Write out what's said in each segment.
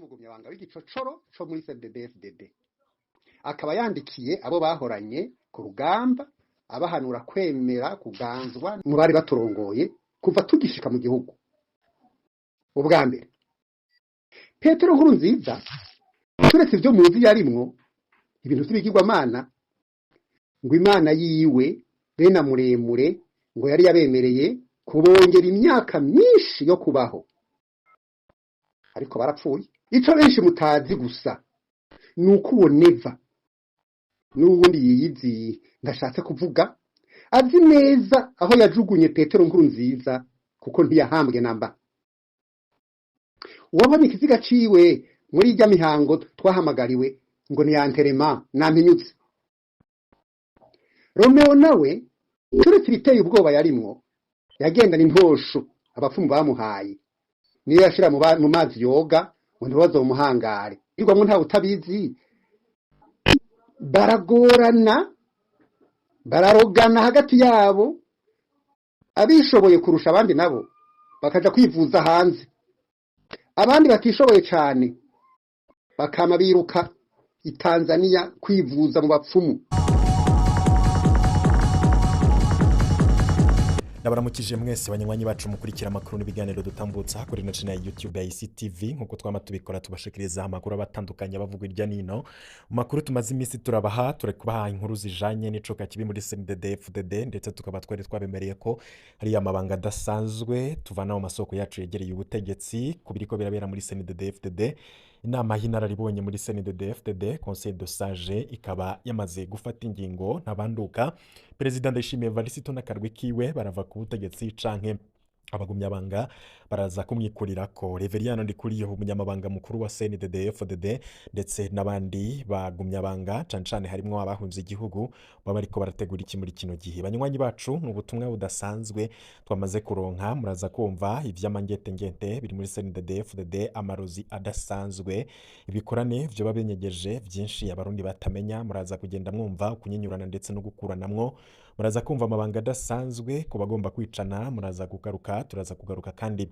N'umugumyabanga w'igicocoro co muri CNDD-FDD, akaba yandikiye abo bahoranye ku rugamba abahanura kwemera kuganzwa mu bari baturongoye kuva tugishika mu gihugu. Ubwa mbere, Petero Nkurunziza, turetse ivyo muzi yarimwo ibintu vy'ibigirwamana, ngo Imana yiwe bena muremure ngo yari yabemereye kubongera imyaka myinshi yo kubaho, ariko barapfuye. Ico benshi mutazi gusa ni uko uwo Neva n'uwundi yiyiziye ndashatse kuvuga azi neza aho yajugunye Petero Nkurunziza, kuko ntiyahambwe namba. Uwabonye ikiziga ciwe muri irya mihango twahamagariwe ngo niyanterema nampinyutse. Romeo nawe, turetse ibiteye ubwoba yarimwo, yagendana intosho abapfumu bamuhaye, niyo yashira mu mazi yoga ngo ntibazomuhangare. Irwamwo ntawe utabizi, baragorana, bararogana hagati yabo. Abishoboye kurusha abandi nabo bakaja kwivuza hanze, abandi batishoboye cane bakama biruka i Tanzania kwivuza mu bapfumu. Ndabaramukije mwese banywanyi bacu mukurikira amakuru n'ibiganiro dutambutsa kuri ino channel ya YouTube ya ICTV. Nkuko twama tubikora, tubashikiriza amakuru abatandukanye abavuga irya nino. Mu makuru tumaze iminsi turabaha, turi kubaha inkuru zijanye n'icoka kibi muri CNDD-FDD, ndetse tukaba twari twabemereye ko hari amabanga adasanzwe tuvana mu masoko yacu yegereye ubutegetsi ku biriko birabera muri CNDD-FDD. Inama y'inararibonye muri CNDD-FDD, Conseil de Sage, ikaba yamaze gufata ingingo ntabanduka: Perezida Ndayishimiye Evariste n'akarwi kiwe barava ku butegetsi canke abagumyabanga baraza kumwikurirako. Reveriyano Ndikuriyo, umunyamabanga mukuru wa CNDD-FDD, ndetse n'abandi bagumyabanga, cane cane harimwo abahunze igihugu, baba bariko barategura iki muri kino gihe? Banywanyi bacu, ni ubutumwa budasanzwe twamaze kuronka. Muraza kumva ivy'amangetengente biri muri CNDD-FDD, amarozi adasanzwe, ibikorane vyoba binyegeje vyinshi abarundi batamenya. Muraza kugenda mwumva ukunyinyurana ndetse no gukuranamwo. Muraza kumva amabanga adasanzwe ku bagomba kwicana. Muraza kugaruka, turaza kugaruka kandi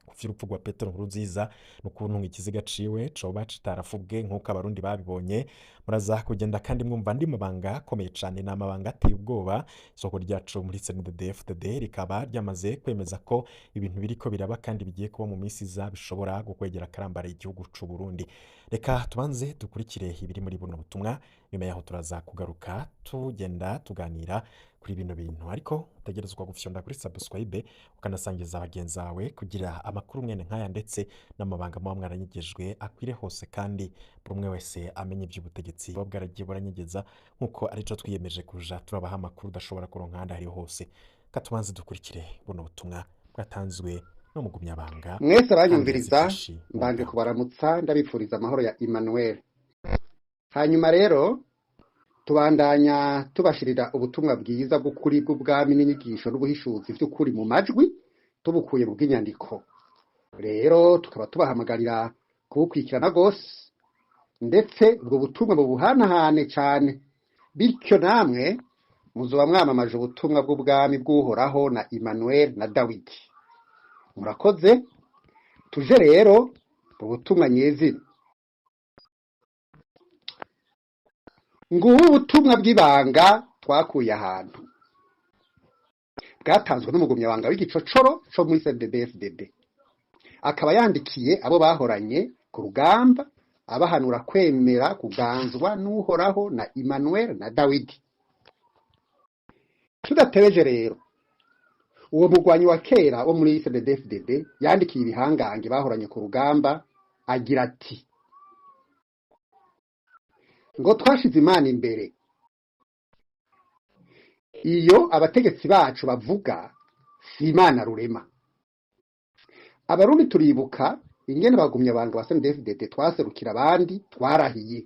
ku vy'urupfu rwa Petero Nkurunziza n'ukuntu ikiziga ciwe coba kitarafubwe nk'uko abarundi babibonye. Muraza kugenda kandi mwumva andi mabanga akomeye cane, ni amabanga ateye ubwoba. Isoko ryacu muri CNDD-FDD rikaba ryamaze kwemeza ko ibintu biriko biraba kandi bigiye kuba mu minsi iza bishobora gukwegera akarambara igihugu c'u Burundi. Reka tubanze dukurikire ibiri muri buno butumwa, nyuma yaho turaza kugaruka tugenda tuganira kuri bino bintu. Ariko utegerezwa gufyonda kuri subscribe, ukanasangiza bagenzi bawe kugira amakuru mwene nk'aya ndetse n'amabanga muba mwaranyegejwe akwire hose, kandi buri umwe wese amenye iby'ubutegetsi buba bwaragiye buranyegeza, nk'uko arico twiyemeje kuja turabaha amakuru udashobora kuronka ahandi ariho hose. Katubanze dukurikire buno butumwa bwatanzwe n'umugumyabanga Mwese kandi abanyumviriza, yazifashe mu mbanje rugamba. kubaramutsa, ndabipfuriza amahoro ya Emmanuel. Hanyuma rero tubandanya tubashirira ubutumwa bwiza bw'ukuri bw'ubwami n'inyigisho n'ubuhishuzi vy'ukuri mu majwi tubukuye mu bw'inyandiko. Rero tukaba tubahamagarira kubukurikirana rwose, ndetse ubwo butumwa bubuhanahane cane, bityo namwe muzoba mwamamaje ubutumwa bw'ubwami bw'Uhoraho na Emmanuel na Dawidi. Murakoze. Tuje rero mu butumwa nyezina. Ngubu ubutumwa bw'ibanga twakuye ahantu, bwatanzwe n'umugumyabanga w'igicocoro co muri CNDD-FDD, akaba yandikiye abo bahoranye ku rugamba abahanura kwemera kuganzwa n'Uhoraho na Emmanuel na Dawidi. Tudatebeje rero, uwo mugwanyi wa kera wo muri CNDD-FDD yandikiye ibihangange bahoranye ku rugamba agira ati: ngo twashize Imana imbere. Iyo abategetsi bacu bavuga si Imana rurema. Abarundi turibuka ingene bagumya abantu ba CNDD-FDD twaserukira abandi twarahiye.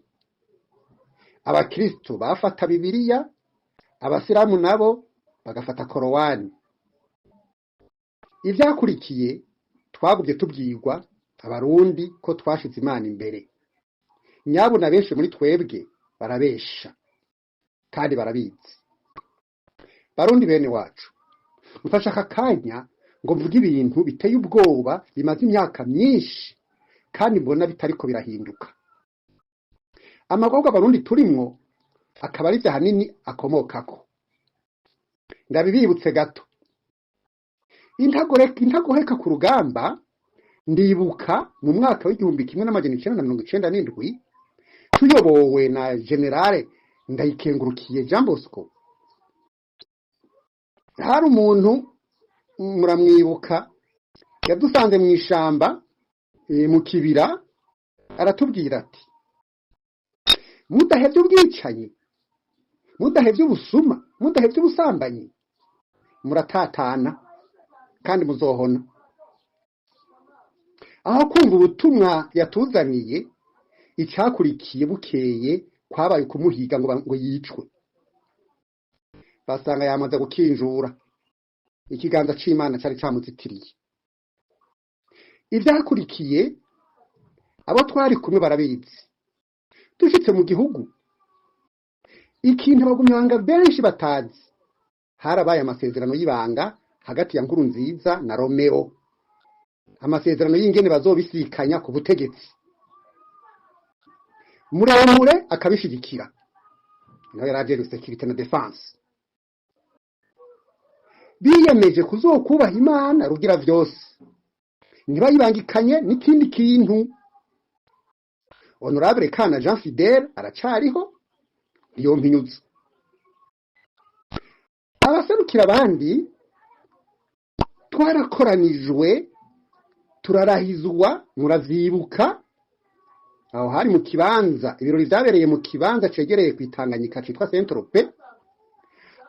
Abakristo bafata Bibiliya, abasilamu nabo bagafata Korowani. Ivyakurikiye twagumye tubwirwa abarundi ko twashize Imana imbere. Nyabuna benshi muri twebwe barabesha kandi barabizi. Barundi bene wacu, mfashe aka kanya ngo mvuge ibintu biteye ubwoba bimaze imyaka myinshi. Kandi mbona bitariko birahinduka. Amagorwa Abarundi turimwo akaba ari ahanini akomokako. Ndabibibutse gato, intagoheka ku rugamba. Ndibuka mu mwaka w'1997, tuyobowe na Général Ndayikengurukiye Jean Bosco, hari umuntu, muramwibuka, yadusanze mu ishamba, mu kibira, aratubwira ati: "Mudahevye ubwicanyi, mudahevye ubusuma, mudahevye ubusambanyi, muratatana kandi muzohona." Aho kumva ubutumwa yatuzaniye, icyakurikiye bukeye kwabaye kumuhiga ngo yicwe. Basanga yamaze gukinjura, ikiganza c'Imana cari camuzitiriye. Ivyakurikiye abo twari kumwe barabizi. Dushitse mu gihugu, ikintu abagumyabanga benshi batazi, harabaye amasezerano y'ibanga hagati ya Nkurunziza na Romeo, amasezerano y'ingene bazobisikanya ku butegetsi. Muremure akabishigikira, nawe yari ajejwe sécurité na défense. Biyemeje kuzokubaha Imana Rugira vyose, ntibayibangikanye n'ikindi kintu. Honorable Kana Jean Fidèle aracariho, ntiyompinyuza. Abaserukira abandi twarakoranijwe, turarahizwa, muravyibuka. Aho hari mu kibanza, ibirori vyabereye mu kibanza cegereye kwitanganyika citwa Saint-Tropez.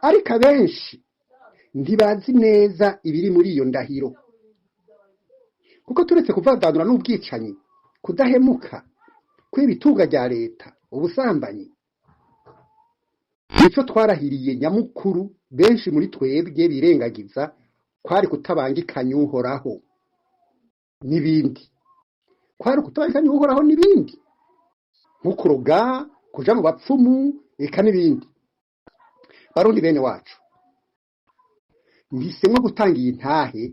Ariko abenshi ntibazi neza ibiri muri iyo ndahiro, kuko turetse kuvavanura n'ubwicanyi, kudahemuka, kwiba itunga rya leta, ubusambanyi, nico twarahiriye nyamukuru benshi muri twebwe birengagiza, kwari kutabangikanya Uhoraho n'ibindi, kwari ukutabangikanya Uhoraho n'ibindi, nko kuroga, kuja mu bapfumu, eka n'ibindi. Barundi bene wacu, mpisemwo gutanga iyi ntahe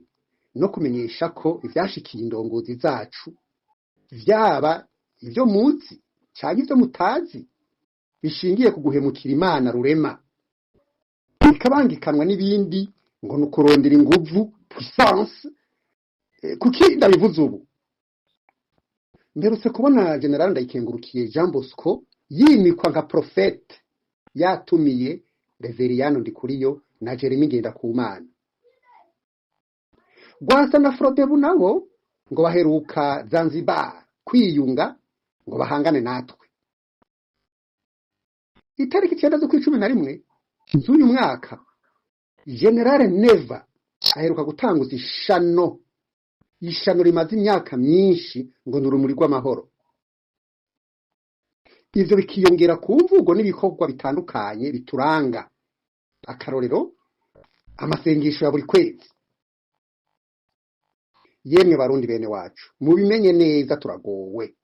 no kumenyesha ko ivyashikiye indongozi zacu, vyaba ivyo muzi canke ivyo mutazi, bishingiye ku guhemukira Imana Rurema, bikabangikanwa n'ibindi ngo ni ukurondera inguvu, puissance. Kuki ndabivuze ubu? Mperutse kubona Général Ndayikengurukiye Jean Bosco yimikwa nka prophète, yatumiye Reveriyano Ndikuriyo na Jeremy Ngendakumana. Rwasa na Frodebu nabo ngo baheruka Zanzibar kwiyunga ngo bahangane natwe. Itariki 9 z'ukwa 11 z'uyu mwaka, Général Neva aheruka gutanguza ishano, ishano rimaze imyaka myinshi, ngo ni urumuri rw'amahoro. Ivyo bikiyongera ku mvugo n'ibikorwa bitandukanye bituranga, akarorero amasengesho ya buri kwezi. Yemwe Barundi bene wacu, mubimenye neza, turagowe.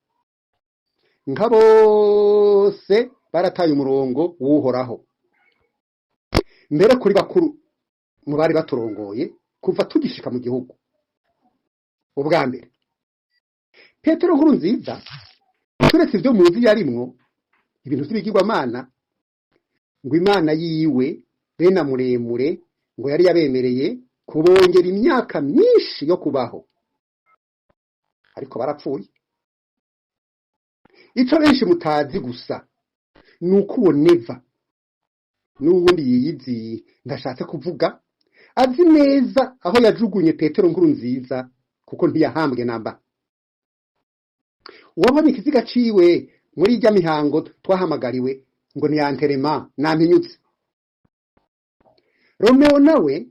Nka bose barataye umurongo w'Uhoraho, mbere kuri bakuru mu bari baturongoye kuva tugishika mu gihugu. Ubwa mbere, Petero Nkurunziza, turetse ivyo muzi yarimwo, ibintu vy'ibigirwamana, ngo Imana yiwe bena muremure ngo yari yabemereye kubongera imyaka myinshi yo kubaho, ariko barapfuye. Ico benshi mutazi gusa ni uko uwo Neva n'uwundi yiyiziye ndashatse kuvuga azi neza aho yajugunye Petero Nkurunziza, kuko ntiyahambwe namba. Uwabonye ikiziga ciwe muri irya mihango twahamagariwe ngo ntiyanterema nampinyutse. Romeo nawe,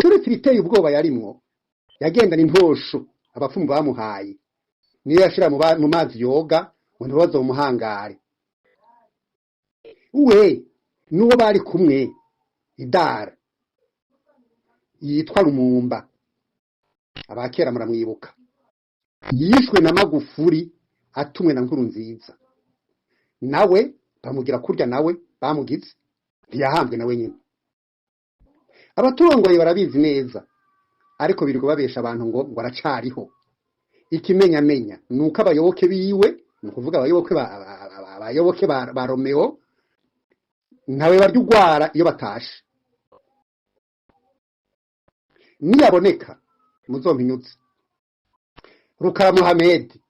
turetse ibiteye ubwoba yarimwo, yagendana intosho abapfumu bamuhaye, niyo yashira mu mazi yoga ngo ntibazomuhangare. We n'uwo bari kumwe idara yitwa Lumumba, abakera muramwibuka, yishwe na Magufuri atumwe na Nkurunziza, nawe bamugira kurya, nawe bamugize, ntiyahambwe nawe nyine. Abaturongoye barabizi neza, ariko birirwa babesha abantu ngo aracariho. Ikimenyamenya ni uko abayoboke biwe, ni ukuvuga abayoboke ba Romeo, ntawe barya ugwara iyo batashe. Niyaboneka muzompinyutse. Rukara Muhamedi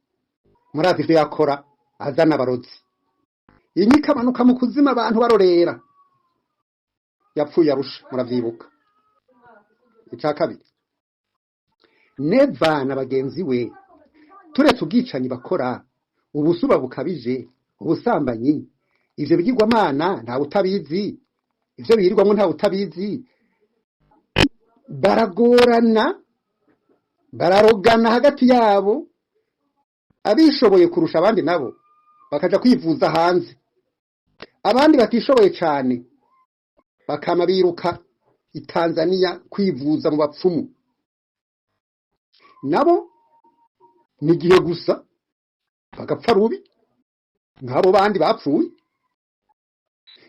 murazi ivyo yakora, azana abarozi, inyika amanuka mu kuzima abantu barorera. Yapfuye Arusha, muravyibuka. Ica kabiri, Neva na bagenzi we, turetse ubwicanyi bakora, ubusuba bukabije, ubusambanyi, ivyo bigirwamana ntawe utabizi, ivyo birirwamwo ntawe utabizi. Baragorana, bararogana hagati yabo. Abishoboye kurusha abandi nabo bakaja kwivuza hanze, abandi batishoboye cane bakama biruka i Tanzania kwivuza mu bapfumu. Nabo ni igihe gusa bagapfa rubi nk'abo bandi bapfuye.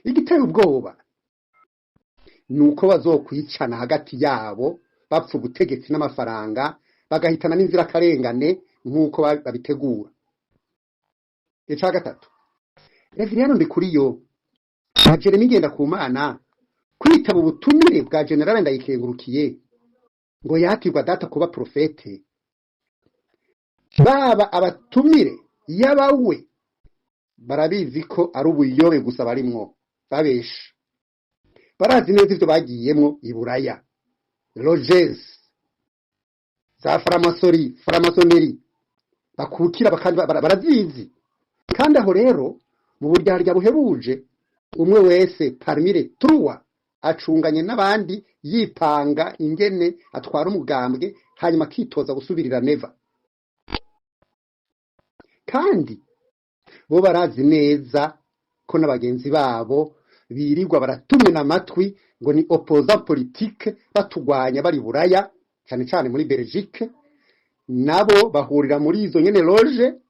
Igiteye ubwoba ni uko bazokwicana hagati yabo bapfa ubutegetsi n'amafaranga, bagahitana n'inzirakarengane nk'uko babitegura. Ica gatatu, Reveriyano Ndikuriyo na Jeremy Ngendakumana kwitaba ubutumire bwa General Ndayikengurukiye ngo yatirwa data kuba profete, baba abatumire yabawe barabizi ko ari ubuyobe gusa barimwo babesha. Barazi neza ivyo bagiyemwo i Buraya, loges za franc-maçonnerie, franc-maçonnerie bakukira barazizi. Kandi aho rero mu buryarya buhebuje, umwe wese parmi les trois acunganye n'abandi, yipanga ingene atwara umugambwe, hanyuma akitoza gusubirira Neva. Kandi bo barazi neza ko n'abagenzi babo birirwa baratumena amatwi ngo ni opposant politique, batugwanya bari Buraya, cyane cyane muri Belgique. Nabo bahurira muri izo nyene loge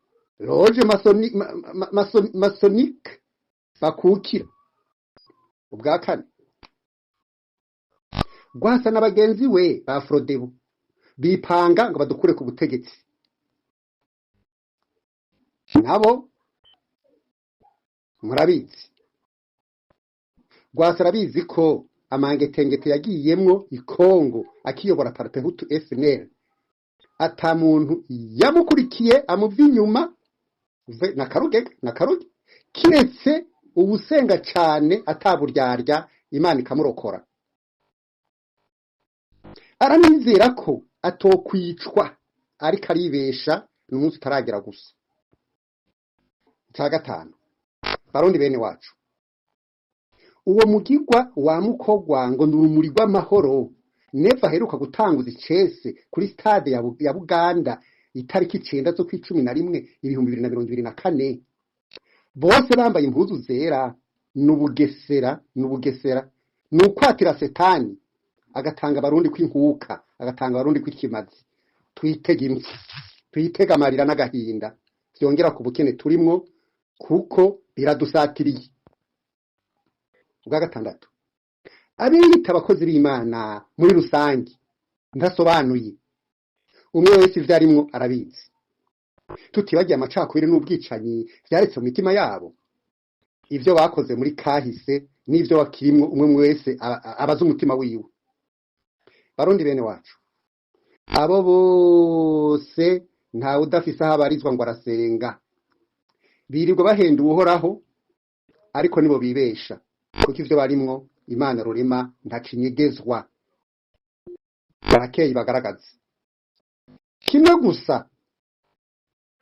maçonnique bakukira. Ubwa kane, Rwasa na bagenzi we ba Frodebu bipanga ngo badukure ku butegetsi. Nabo murabizi, Rwasa arabizi ko amangetengete yagiyemwo i Kongo akiyobora Palipehutu FNL, ata muntu yamukurikiye amuva inyuma na Karuge na Karuge, kiretse uwusenga cane ataburyarya, Imana ikamurokora. Aranizera ko atokwicwa, ariko aribesha, ni umunsi utaragera gusa. Icya gatanu, Barundi bene wacu, uwo mugigwa wa mukogwa ngo ni urumuri rw'amahoro Neva aheruka gutanguza icese kuri stade ya Buganda itariki 9 z'ukwa 11 2024, bose bambaye impuzu zera, n'ubugesera, n'ubugesera, ni ukwatira Setani agatanga Abarundi kw'inkuka, agatanga Abarundi kw'ikimazi. Twitege impfu, twitege amarira n'agahinda vyongera ku bukene turimwo, kuko biradusatiriye. Ubwa gatandatu, abiyita abakozi b'Imana muri rusange, ntasobanuye, umwe wese ivyo arimwo arabizi, tutibagiye amacakubiri n'ubwicanyi vyaretse mu mitima yabo, ivyo bakoze muri kahise n'ivyo bakirimwo, umwe wese abaza umutima wiwe. Barundi bene wacu, abo bose ntawe udafise aho abarizwa ngo arasenga. Birirwa bahenda Uhoraho, ariko nibo bibesha, kuko ivyo barimwo Imana rurema ntakinyegezwa. Barakeye bagaragaza kimwe gusa: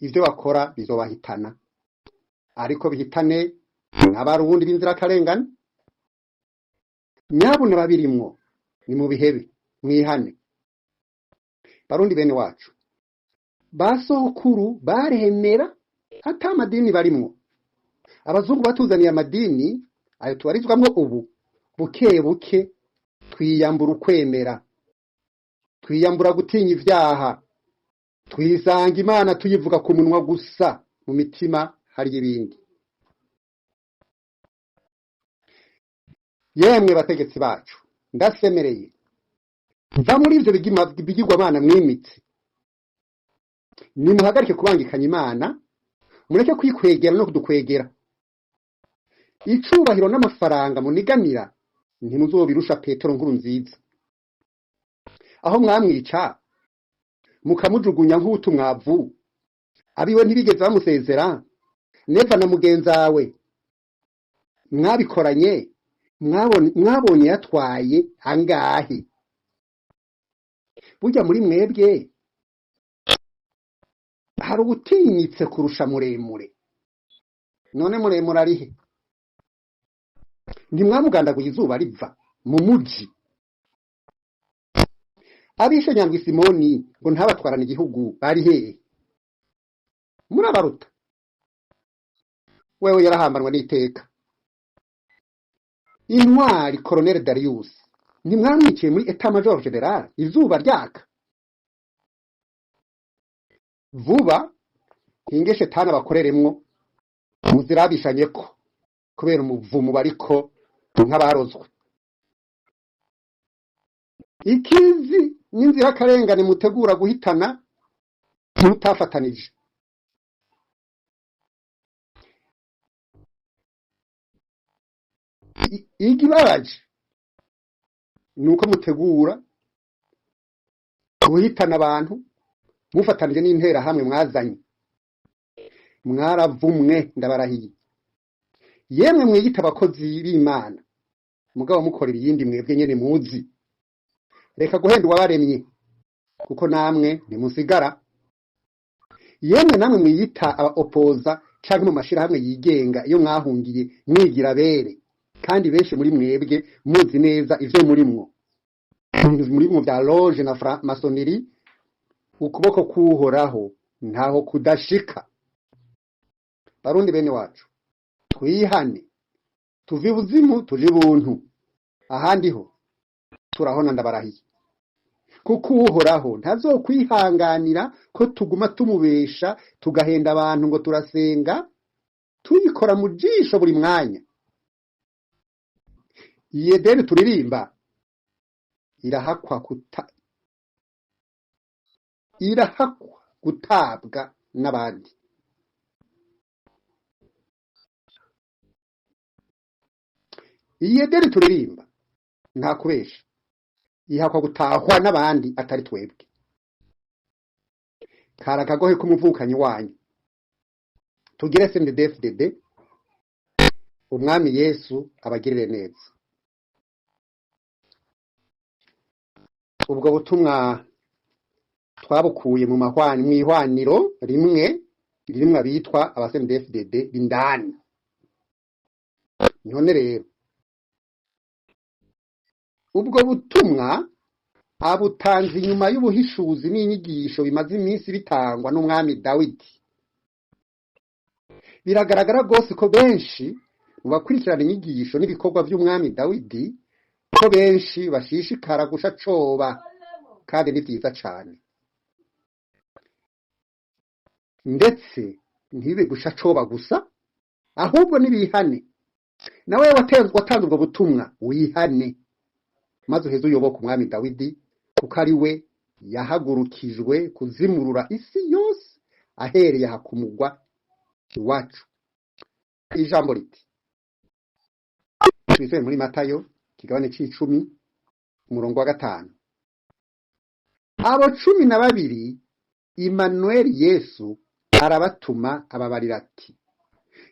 ivyo bakora bizobahitana, ariko bihitane n'Abarundi b'inzirakarengane. Nyabuna babirimwo ni mu bihebe, mwihane. Barundi bene wacu, basokuru baremera ata amadini barimwo. Abazungu batuzaniye amadini ayo tubarizwamwo ubu, buke buke twiyambura ukwemera, twiyambura gutinya ivyaha, twisanga Imana tuyivuga ku munwa gusa, mu mitima hari ibindi. Yemwe bategetsi bacu, ndasemereye, mva muri ivyo bigirwamana mwimitse. Nimuhagarike kubangikanya Imana, mureke kwikwegera no kudukwegera. Icubahiro n'amafaranga muniganira ntimuzobirusha Petero Nkuru Nziza. Aho mwamwica mukamujugunya nk'utumwavu, abiwe ntibigeze bamusezera. Neva na mugenzawe mwabikoranye, mwabonye yatwaye angahe? Burya muri mwebwe hari ubutinyitse kurusha Muremure. None Muremure arihe? Ntimwamugandaguye izuba riva mu muji? Abishe Nyandwi Simoni ngo ntabatwarane igihugu bari hehe? Murabaruta. Wewe yarahambanwa n'iteka. Intwari Colonel Darius ntimwamwiciye muri état major général izuba ryaka? Vuba hinge shetani abakoreremwo, muzirabishanye ko kubera umuvumo bariko nk'abarozwe. Ikizi n'inzirakarengane mutegura guhitana mutafatanije. Igibabaje nuko mutegura guhitana abantu mufatanije n'interahamwe mwazanye. Mwaravumwe, ndabarahiye. Yemwe mwiyita abakozi b'Imana, mugabo mukorera iyindi mwebwe nyene muzi. Reka guhenda uwabaremye, kuko namwe ntimusigara. Yemwe namwe mwiyita aba opoza canke mu mashirahamwe yigenga iyo mwahungiye mwigira bere, kandi benshi muri mwebwe muzi neza ivyo murimwo, murimwo vya loge na franc-maçonnerie. Ukuboko k'Uhoraho ntaho kudashika. Barundi bene wacu, twihane tuve ibuzimu tuje ibuntu, ahandi ho turahona, ndabarahiye. Kuko Uhoraho ntazokwihanganira ko tuguma tumubesha tugahenda abantu ngo turasenga, tuyikora mu jisho buri mwanya. Iyi Edeni turirimba irahakwa gutabwa n'abandi. Iyi Edeni turirimba nta kubesha ihakwa gutahwa n'abandi atari twebwe. Kari akagohe k'umuvukanyi wanyu. Tugire CNDD-FDD, umwami Yesu abagirire neza. Ubwo butumwa twabukuye mu mahwani mwihwaniro rimwe ririmwe abitwa aba CNDD-FDD b'indani. None rero ubwo butumwa abutanze inyuma y'ubuhishuzi n'inyigisho bimaze iminsi bitangwa n'umwami Dawidi. Biragaragara rwose ko benshi mu bakurikirana inyigisho n'ibikorwa by'umwami Dawidi, ko benshi bashishikara gusha coba, kandi ni vyiza cane. Ndetse ntibibe gusha coba gusa, ahubwo nibihane. Nawe watanze ubwo butumwa wihane, maze uheze uyoboke umwami Dawidi, kuko ari we yahagurukijwe kuzimurura isi yose ahereye aha ku mugwa iwacu. Ijambo riti tubisome muri Matayo kigabane c'icumi umurongo wa 5. Abo 12 Immanuel Yesu arabatuma ababarira ati: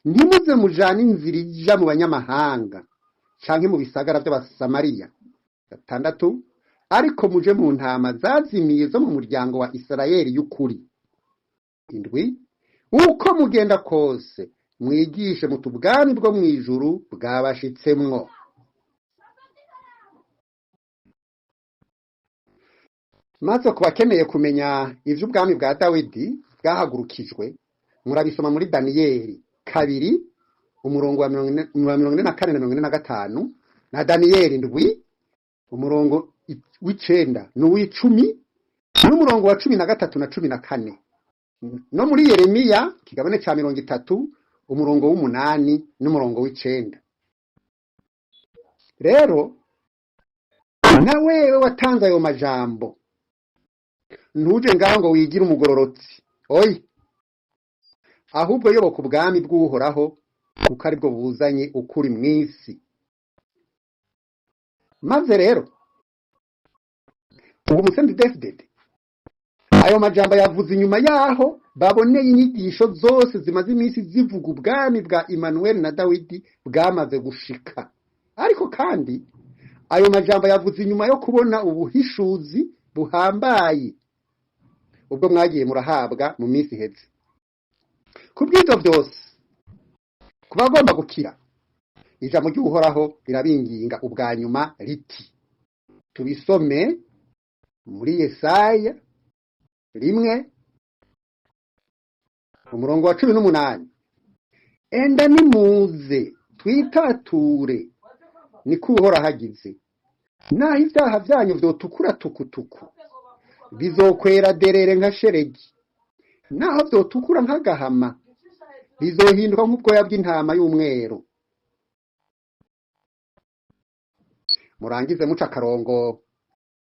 ntimuze mujane inzira ija mu banyamahanga canke mu bisagara vy'Abasamariya. 6, ariko muje mu ntama zazimiye zo mu muryango wa Isirayeli y'ukuri. 7, uko mugenda kose mwigishe muti ubwami bwo mw'ijuru bwabashitsemwo. Maze ku bakeneye kumenya ivy'ubwami bwa Dawidi bwahagurukijwe, murabisoma muri Daniyeli 2 umurongo wa 44 na 45, na Daniyeli 7 umurongo w'icenda n'uw'icumi, n'umurongo wa 13 na 14, no muri Yeremiya kigabane ca 30 umurongo w'umunani n'umurongo w'icenda. Rero na wewe watanze ayo majambo, ntuje ngaho ngo wigire umugororotsi, Oya, ahubwo yoboka ubwami bw'Uhoraho, kuko aribwo buzanye ukuri mw'isi. Maze rero ubu mu CNDD-FDD ayo majambo yavuze inyuma yaho baboneye inyigisho zose zimaze iminsi zivuga ubwami bwa Emmanuel na Dawidi bwamaze gushika. Ariko kandi ayo majambo yavuze inyuma yo kubona ubuhishuzi buhambaye ubwo mwagiye murahabwa mu minsi iheze. Ku bw'ivyo vyose, ku bagomba gukira, ijambo ry'Uhoraho rirabinginga ubwa nyuma riti, tubisome muri Yesaya 1 umurongo wa 18: enda nimuze twitature, niko Uhoraho agize, naho ivyaha vyanyu vyotukura tukutuku, bizokwera derere nka sheregi, naho vyotukura nk'agahama, bizohinduka nk'ubwoya bw'intama y'umweru. Murangize muca akarongo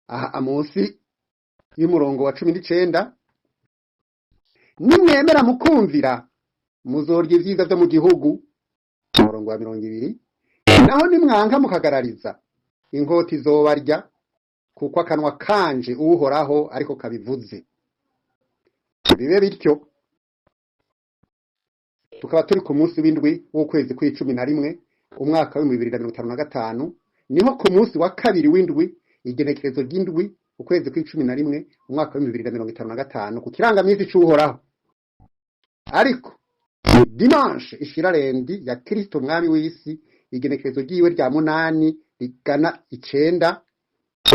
aha munsi y'umurongo wa 19: nimwemera mukumvira, muzorya ivyiza vyo mu gihugu. Umurongo wa 20: naho nimwanka mukagarariza, inkota izobarya, kuko akanwa kanje Uhoraho ariko kabivuze. Bibe bityo. Tukaba turi ku munsi w'indwi w'ukwezi kw'icumi na rimwe umwaka w'ibihumbi bibiri na mirongo itanu na gatanu, niho ku munsi wa kabiri w'indwi, igenekerezo ry'indwi, ukwezi kw'icumi na rimwe umwaka w'ibihumbi bibiri na mirongo itanu na gatanu, ku kirangaminsi c'Uhoraho. Ariko dimanche ishira rendi ya Kristo mwami w'isi, igenekerezo ryiwe rya 8 rigana 9,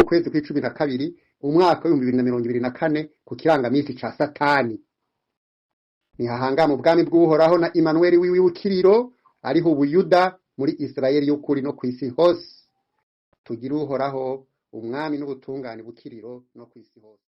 ukwezi kw'icumi na kabiri umwaka w'ibihumbi bibiri na mirongo ibiri na kane, ku kirangaminsi ca Satani. Nihahangama ubwami bw'Uhoraho na Emmanuel wiwe w'ikiriro, ariho Ubuyuda muri Israeli y'ukuri no kw'isi hose. Tugire Uhoraho umwami n'ubutungane bukiriro no kw'isi hose.